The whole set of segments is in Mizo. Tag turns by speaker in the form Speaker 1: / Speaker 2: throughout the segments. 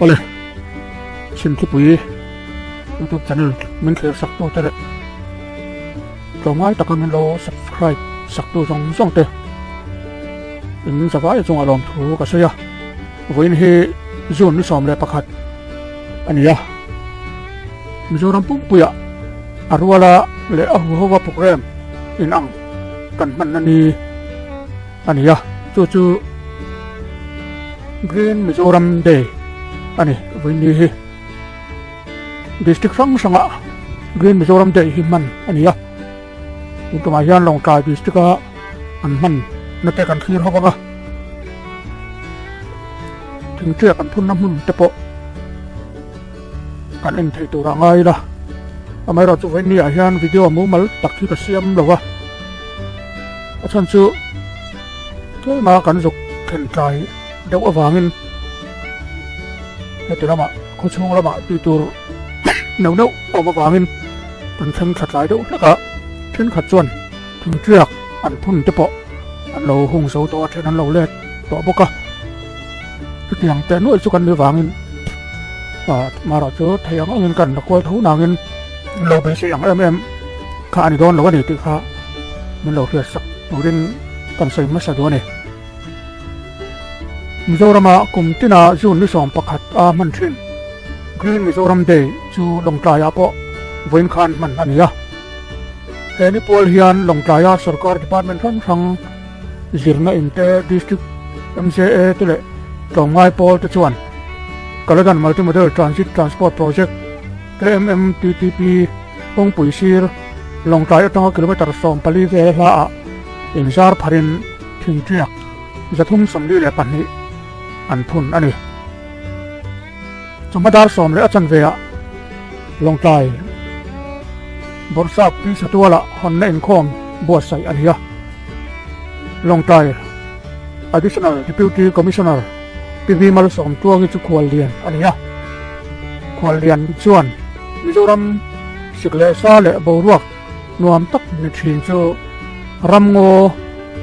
Speaker 1: Awle, Chhimthupui YouTube channel min thlir sak tu te leh tlawmngai taka min lo subscribe sak tu zawng zawng te in zavai chungah lawmthu ka sawi a, vawiin hi June ni 11 a ni a, Mizoram pumpuiah a ruala leh a huhova program inang kan hmanna ni a ni a, chu chu Green Mizoram Day a ni vawiin ni hi. District hrang hrangah Green Mizoram Day hi hman a ni a, tun tumah hian Lawngtlai District a an hman na te kan thlir ho vang a, thingṭiak an phunna hmun te pawh kan en thei tur a ngai ila, amaherawhchu vawiin ni ah hian video mumal tak hi ka siam lo a, a chhan chu tlema kan zuk thlen tlai deuh avangin heti lamah khaw chhung lamah tih tur neuh neuh awm avangin kan thleng thla tlai deuh hlek a, thenkhat chuan thingṭiak an phun te pawh an lo hung zo tawh a, then an lo let tawh bawk a, chutiang teh nuaih chu kan ni vangin ah marawh chu thei ang angin kan la kual tho nangin min lo beisei ang em em kha a ni dawn lo a ni tih kha min lo hriat sak turin kan sawi hmasa duh a ni. Mizorama kum tina June ni 11 a hman thin Green Mizoram Day chu Lawngtlaiah pawh vawiin khan hman a ni a. He ni pual hian Lawngtlaia sorkar department hrang hrang zirna in te, District MJA te leh tlawmngai pawl te chuan Kaladan Multimodal Transit Transport Project, KMMTTP, kawngpui sir Lawngtlai atanga kilometre 14 vel hlaah inzar pharin thingṭiak 342 an phun a ni. Chawhma dar sawm leh a chanve ah Lawngtlai Bawrhsap Pi Satuala hawnna inkhawm buatsaih a ni a. Lawngtlai Additional Deputy Commissioner Pi V Malsawm Tuangi chu khuallian a ni a. Khuallian chuan Mizoram sik leh sa leh boruak nuam tak ni thin chu ramngaw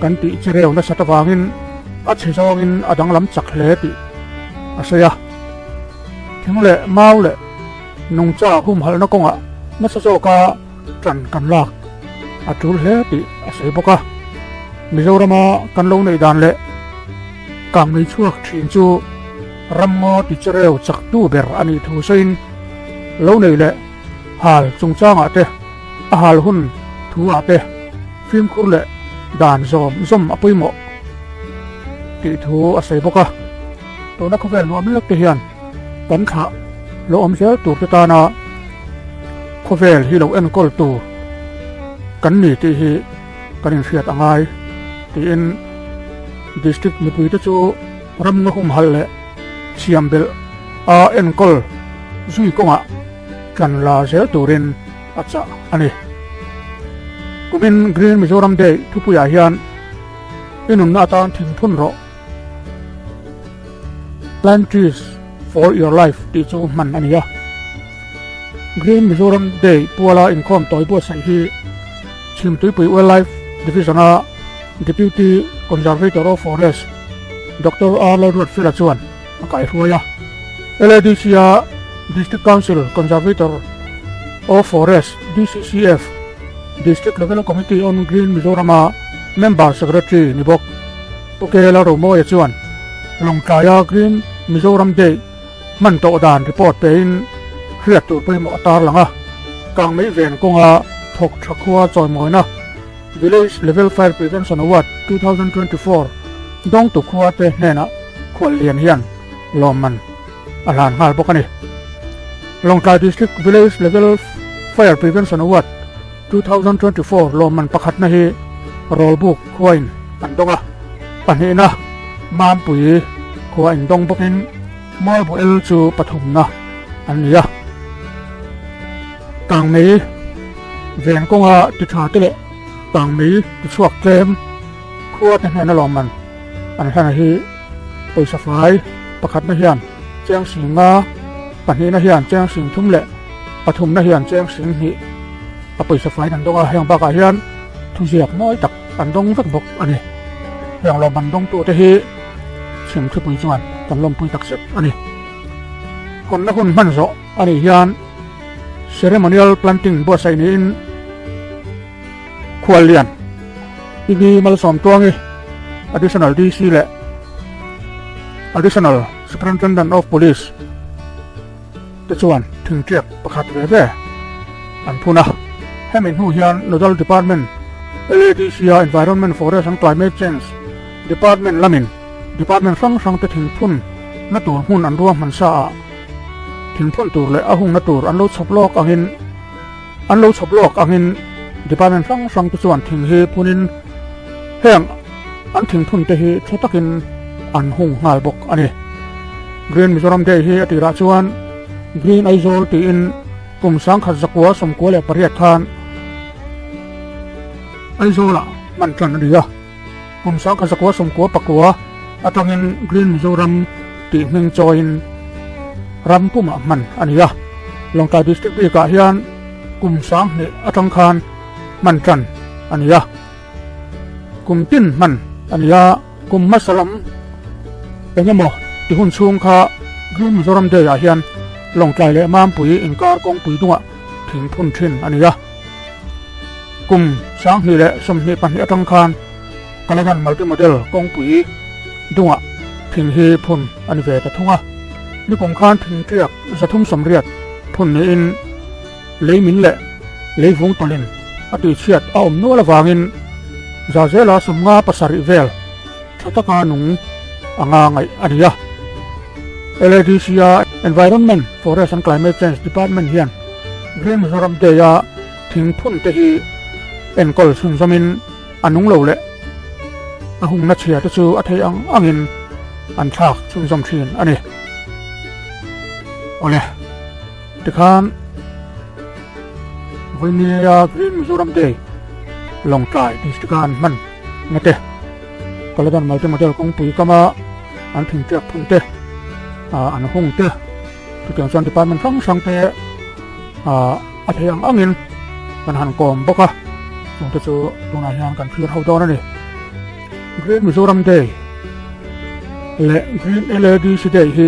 Speaker 1: kan tih chi reu nasat avangin a chhe zawngin a danglam chak hle tih a sawi a. Thing leh mau leh nungcha humhalhna kawngah nasa zawka ṭan kan lak a ṭul hle tih a sawi bawk a. Mizorama kan lo neih dan leh kangmei chhuak ṭhin chu ramngaw ti chi reu chaktu ber a nih thu sawiin lo nei leh hal chungchangah te a hal hun thu ah te fimkhur leh dan zawm zawm a pawimawh tih thu a sawi bawk a. Tuna khawvel nuam lek te hian kan thlah lo awm zel tur te tana khawvel hi lo enkawl tur kan ni tih hi kan inhriat a ngai tiin District mipui te chu ram nga humhalh leh siam belh a enkawl zui kawngah tlan la zel turin a chah a ni. Kumin Green Mizoram Day thupuiah hian i nunna atan thingphun rawh, Plant Trees for Your Life tih chu hman a ni a. Green Mizoram Day puala inkhawm tawi buatsaih hi Chhimtuipui Wildlife Division-a Deputy Conservator of Forest Doctor R Lalruatfela chuan a kaihruai a. LADC-a District Council Conservator of Forest, DCCF, District Level Committee on Green Mizoram-a Member Secretary ni bawk Pu Kela Romawia chuan Lawngtlaia Green Mizoram Day hman tawh dan report pein hriat tur pawimawh a tarlang a, kangmei ven kawnga thawk tha khua chawimawina Village Level Fire Prevention Award 2024 dawngtu khua te hnenah khuallian hian lawmman a hlan nghal bawk a ni. Lawngtlai District Village Level Fire Prevention Award 2024 lawmman pakhatna hi Rawlbuk khuain an dawng a, pahnihna Mampui khua in dawng bawkin Mualbuel chu pathumna an ni a. Kangmei ven kawnga ti tha te leh kangmei ti chhuak tlem khua te hnena lawmman an hlan hi pawisa fai pakhatna hian cheng sing nga, pahnihna hian cheng sing thum leh pathumna hian cheng sing hnih a pawisa faiin an dawng a, heng bakah hian thuziak mawi tak an dawng vek bawk a ni. Heng lawmman dawngtute hi chhimthupui chuan kan lawmpui tak zet a ni. Hawnna hun hman zawh a nih hian ceremonial planting buatsaih niin Khuallian Pi Malsawmtuangi, Additional DC leh Additional Superintendent of Police te chuan thingtiak pakhat ve ve an phun a. Hemi hnu hian Nodal Department, LADC-a Environment, Forest and Climate Change Department lamin Department hrang hrang te thingphun na tur hmun an ruahman sa ah thingphun tur leh a hungna tur an lo chhawp lawk angin an lo chhawp lawk angin Department hrang hrang te chuan thing hi phunin heng an thingphun te hi tha takin an hung nghal bawk a ni. Green Mizoram Day hi a tirah chuan Green Aizawl tiin kum 1998 khan Aizawlah hman tan a ni a. Kum 1999 atangin Green Mizoram tih hming chawiin ram pumah hman a ni a. Lawngtlai District bikah hian kum 2000 atang khan hman tan a ni a. Kum tin hman a ni a. Kum hmasa lam eng emaw ti hun chhung kha Green Mizoram Day ah hian Lawngtlai leh Mampui inkar kawngpui dungah thing phun thin a ni a. Kum 2022 atang khan Kaladan Multi Model kawngpui dungah thing hi phun a ni ve ta thung a. Nikum khan thing tiak 380 phun niin lei min leh lei vung tawlhin a tuichhiat a awm nual avangin Zazela 57 vel tha taka nung anga ngaih a ni a. LADC-a Environment, Forest and Climate Change Department hian Green Mizoram Day-a thing phun te hi enkawl chhunzawmin a nung lo leh a hungna chhia te chu a theih ang angin an thlak chhunzawm thin a ni. Awle, tikhan vawinia Green Mizoram Day Lawngtlai District-a an hman na te, Kaladan Multi Model kawngpui kama an thingtiak phun te, an hung te, chutiang chuan department hrang hrang te a thei ang angin kan han kawm bawk a, chungte chu tunah hian kan thlir ho dawn a ni. Green Mizoram Day leh Green LADC Day hi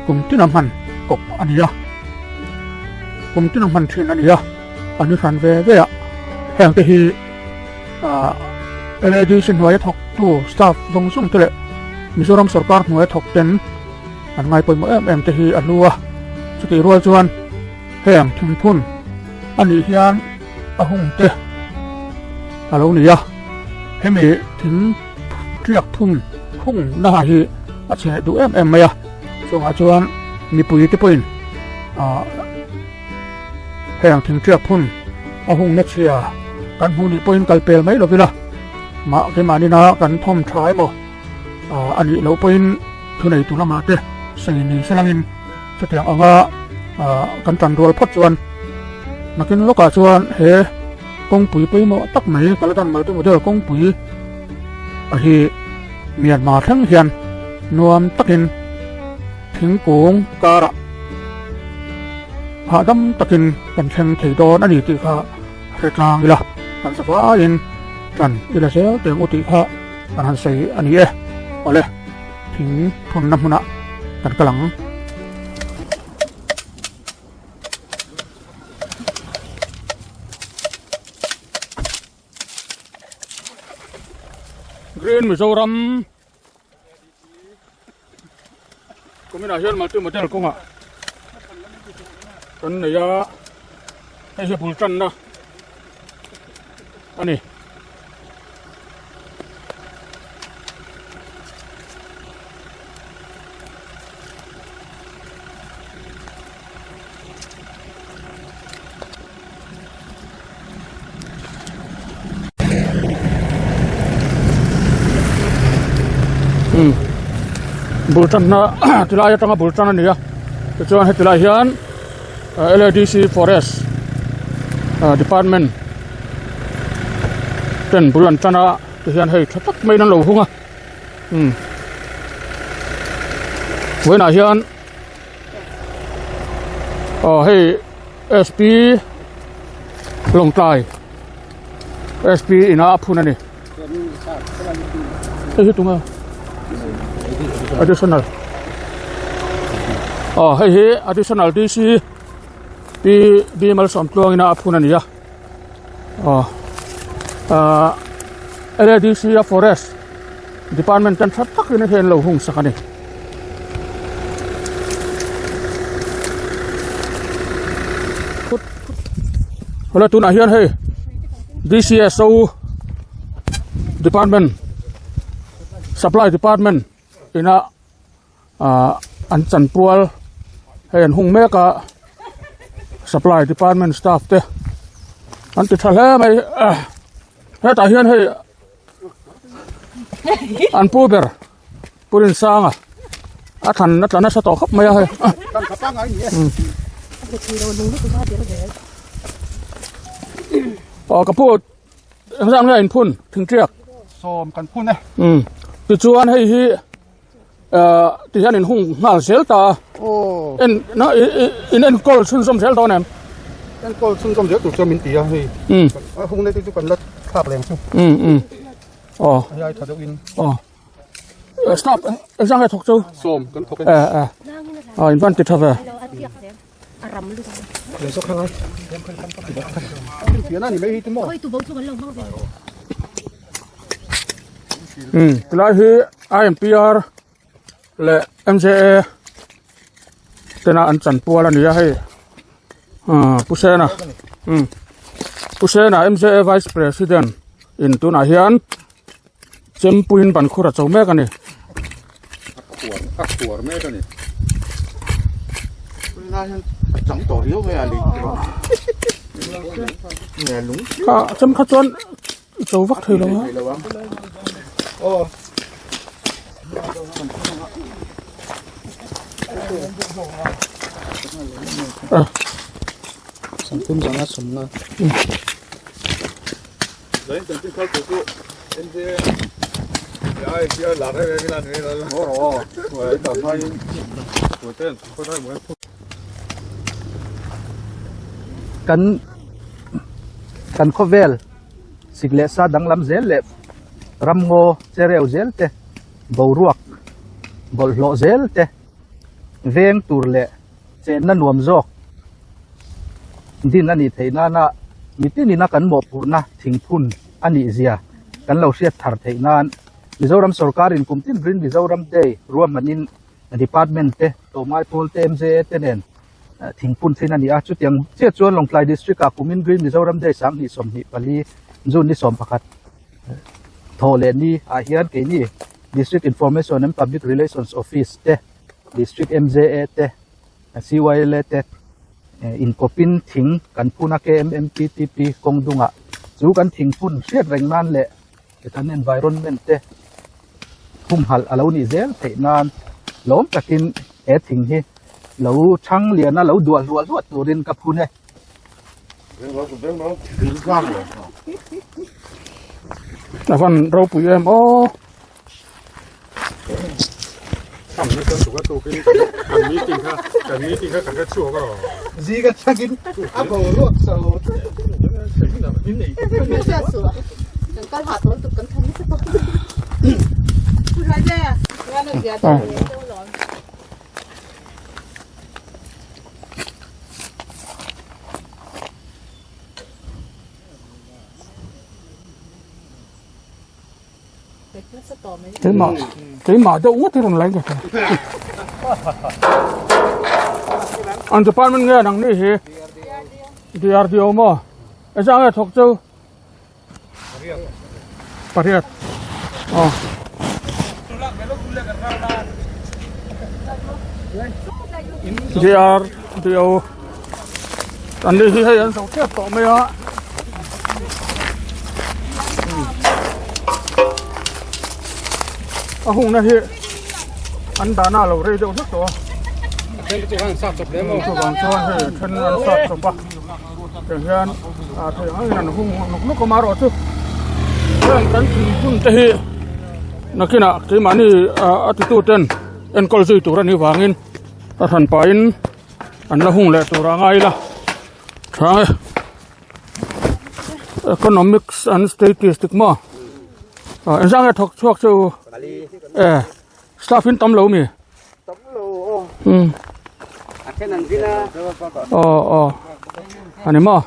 Speaker 1: kum tina hman kawp a ni a, kum tina hman thin a ni a, a ni hran ve ve a, heng te hi LADC hnuaia thawktu staff zawng zawng te leh Mizoram sorkar hnuaia thawk ten an ngai pawimawh em em te hi a hlu a, chutih rual chuan heng thingphun a nih hian a hung te a lo ni a, hemi thing tiak phun hung na hi a chhe duh em em mai a, chungah chuan mipui te pawhin ah heng thing tiak phun a hung na chhia kan hmuh nih pawhin kal pel mai lovila mah keimahni-na kan thawm tha emaw. A nih loh pawhin thuneitu lamah te sawi ni se langin chutiang anga kan tan rual phawt chuan nakin lawkah chuan he kawngpui pawimawh tak mai Kaladan Multi Model kawngpui a hi Myanmar thleng hian nuam takin thingkung karah hahdam takin kan thleng thei dawn a ni tih kha hre tlang ila kan zavaiin tan ila zel teng u tih kha Kan han sawi a ni e. Awle, thing phunna hmunah kan kal ang. Green Mizoram kuminah hian multi model kawngah kan nei a, hei hi bul tanna a ni. Bul tanna tilai atanga bul tan a ni a tichuan heti lai hian L A D C forest department ten bul an tan a tihian hei tha tak maiin an lo hung a umm vawiinah hian aw hei S P Lawngtlai S P inah a phun a ni hei hi tunge additional. Aw hei hi additional DC Pi B Malsawmtluang ina a phun a ni a aw ahh LADC a forest department ten tha takin hei an lo hung sak a ni. Hello tunah hian hei DCSO department supply department ina ah an chanpual hei an hung mek a supply department staff te an ti tha hle mai hetah hian hei an pu ber Pu Rinsanga a thlan a tla nasa tawh khawp mai a hei. Aw ka pu engzah nge in phun thingtiak
Speaker 2: sawm kan phun e.
Speaker 1: Um tichuan hei hi eh tihian in hung nghal zel ta a.
Speaker 2: Aw.
Speaker 1: En na in enkawl chhunzawm zel dawn em?
Speaker 2: Enkawl chhunzawm zel tur chuan min ti a hei.
Speaker 1: Um.
Speaker 2: A hung nei te chu kan la thlak leng chu.
Speaker 1: Um um. Aw.
Speaker 2: A hei ai tha deuh in.
Speaker 1: Aw. Stop engzah nge thawk chu?
Speaker 2: Sawm kan thawk e.
Speaker 1: Eh eh. A in van ti tha ve. Um tilai hi IMPR leh MJA tena an chanpual a ni a hei ah Pu Sena um Pu Sena MJA Vice President in tunah hian Chempuiin ban khur a cho mek a ni.
Speaker 2: A khuar a khuar mek a ni. Tunlai hian a chang tawh riau mai a lei te. Nge lung.
Speaker 1: Kha chem kha chuan i cho vak thei lo a.
Speaker 2: Aw.
Speaker 1: Ah.
Speaker 2: Sangthum zanga sawmna.
Speaker 3: Kan kan khawvel sik leh sa danglam zel leh ramngaw chereu zel te boruak bawlhhlawh zel te veng tur leh chenna nuam zawk din a nih theih nana mitin ina kan mawhphurhna thingphun a nih zia kan lo hriat thar theih nan Mizoram sorkarin kum tin Green Mizoram Day ruahmanin department te tlawmngai pawl te MJA te nen thingphun thin a ni a chutiang chiah chuan Lawngtlai district ah kumin Green Mizoram Day 2024 June ni 11 thawh leh ni ah hian keini District Information and Public Relations Office te District MJA te CYLA te inkawpin thing kan phun a KMMTTP kawng dungah chu kan thing phun hriat reng nan leh kan environment te humhalh a lo nih zel theih nan lawm takin he thing hi lo thang lian a lo duah hluah hluah turin ka phun e.
Speaker 1: A van ropui em aw. Keimah keimah deuh ngawt hi rawn lai ka An department nge nang ni hi DRDO maw eza nge thawk chu pariat aw DRDO An ni hi hei an zo tep tawh mai a. A hungna hi an dahna a lo rei deuh hlek tawh a. Chuvang chuan hei then an sat chawp a. Tiang hian a thei ang angin an hung nawk nawk awm a erawh chu heng kan thingphun te hi nakinah keimahni a titu ten enkawl zui tur a nih vangin a hran pahin An la hung leh tur a ngai ila tha e economics and statistic maw ah engzah nge thawk chhuak chu e staff in tam lo mi
Speaker 2: tam lo aw
Speaker 1: um. Aw aw ani maw.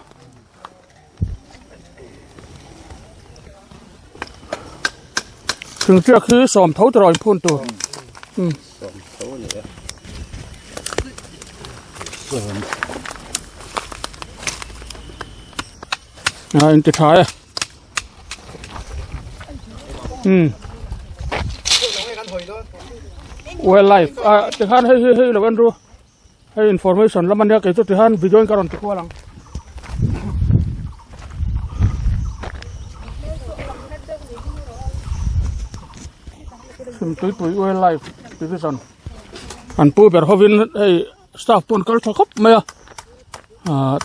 Speaker 1: Thingtiak hi sawm tho tawh in phun tur. Um.
Speaker 2: Sawm tho ani e. Sawm.
Speaker 1: A in ti tha e. Um. Well life a tikhan hei hei hei lo en ru. Hei information lam ania kei chu tihan video in ka rawn ti kual ang. Chhimtuipui Wildlife Division an pu ber hovin hei staff pawh an kal tha khawp mai a ah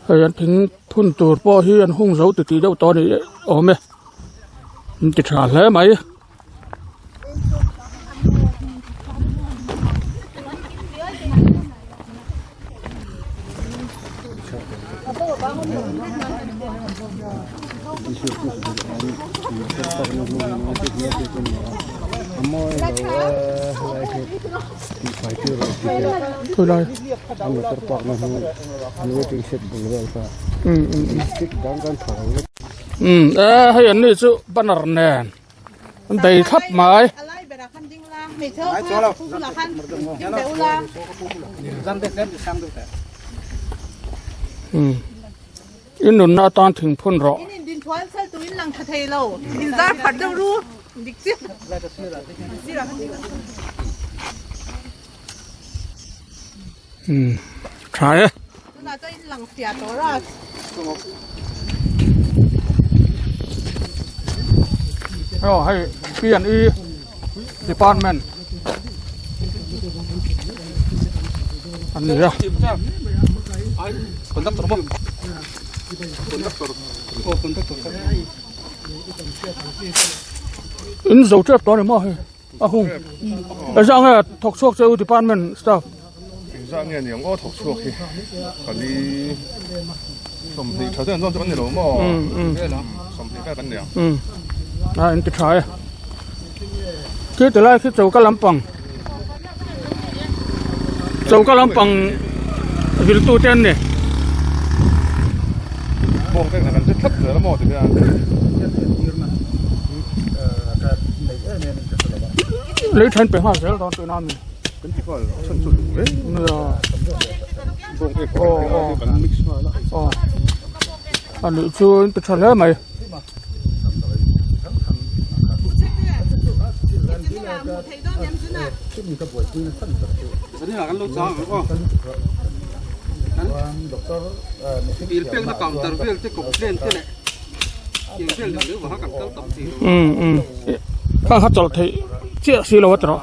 Speaker 1: hei an thing phun tur pawh hi an hung zo titih deuh tawh a ni awm e an ti tha hle mai. Thui lai. Um e hei an ni chu banner nen an bei thlap mai. Um in nunna atan thing phun rawh. Um tha e. Aw hei P&E department an ni a. In zo tep tawh a ni maw hei. A hung. Engzah nge thawk chhuak che u department staff?
Speaker 4: Engzah nge ni ang aw thawk chhuak hi? Pali 20 tha zen zawn chu kan ni lo maw? 20 vel kan ni ang.
Speaker 1: A in ti tha e. Khi ti lai khi choka lampang choka lampang viltu te an ni.
Speaker 4: Bawng te kan che thlap zel a maw ti hian.
Speaker 1: Lei then pe nghal zel dawn tuna mi.
Speaker 4: Kan ti nghal a chhan chu lung reng.
Speaker 1: Nia.
Speaker 4: Bawng ek kan mix nghal a.
Speaker 1: Aw. A nih chu in ti tha hle mai. Kha kha chawlh theih chiah si lo a tawh.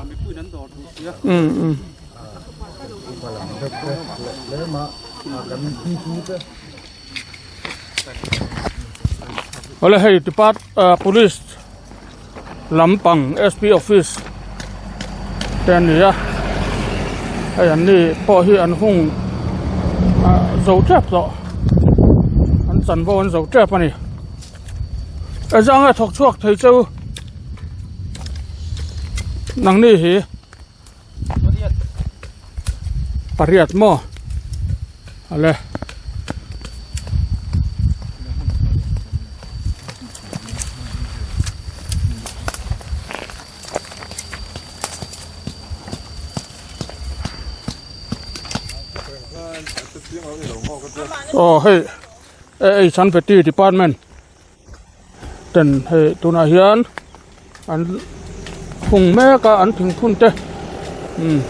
Speaker 1: Awle hei depart ah police lampang SP office te an ni a hei an ni pawh hi an hung ah zo tep tawh an chanvo an zo tep a ni engzah nge thawk chhuak thei cheu nangni hi. Pariat maw ale aw hei ei sanveti department ten hei tunah hian an hung mek a an thingphun te umm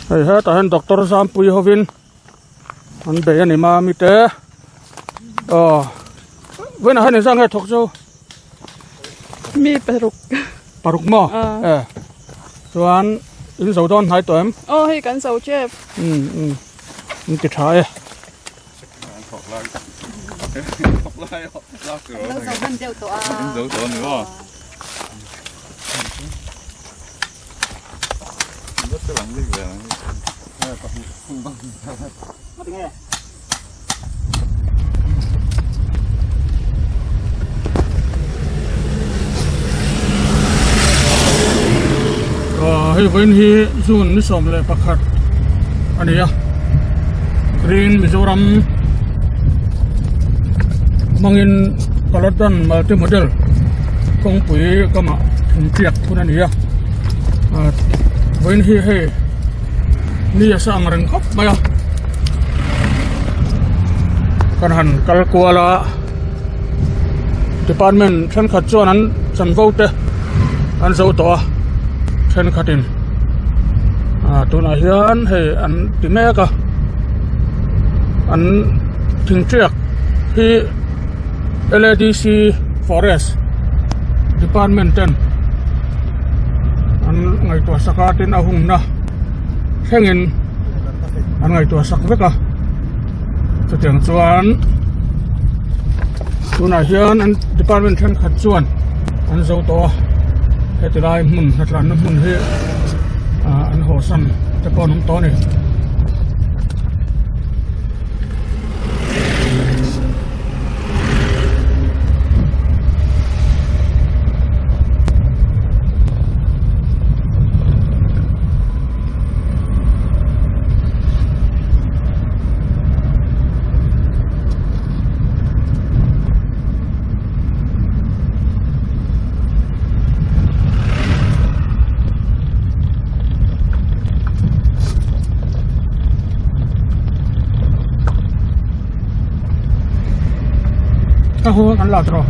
Speaker 1: hei hetah hian doctor Zampuii hovin an bei a ni mami te aw vawiinah hian engzah nge thawk chu.
Speaker 5: Mi paruk.
Speaker 1: Paruk maw?
Speaker 5: Ờ.
Speaker 1: Eh. Chuan in zo dawn hnai tawh em?
Speaker 5: Aw hei kan zo tep.
Speaker 1: Um um. In ti tha e.
Speaker 4: Thawk lai. Thawk lai aw. Lak tur.
Speaker 5: Lo zo hman deuh tawh a.
Speaker 4: In zo tawh ni maw?
Speaker 1: Hei vawiin hi June ni 11 a ni a, Green Mizoram hmangin Kaladan Multi Model kawngpui kamah thingtiak phun a ni a, vawiin hi hei mi a sa ang reng khawp mai a, kan han kal kual a. Department thenkhat chuan an chanvo te an zo tawh a thenkhatin ah tunah hian hei an ti mek a an thingtiak hi L A D C forest department ten an ngaihtuah sak a tin a hungna thlengin an ngaihtuah sak vek a. Chutiang chuan tunah hian an department thenkhat chuan an zo tawh a heti lai hmun hnatlanna hmun hi ah an hawsan te pawh an awm tawh a ni. Ka hu kan la tro.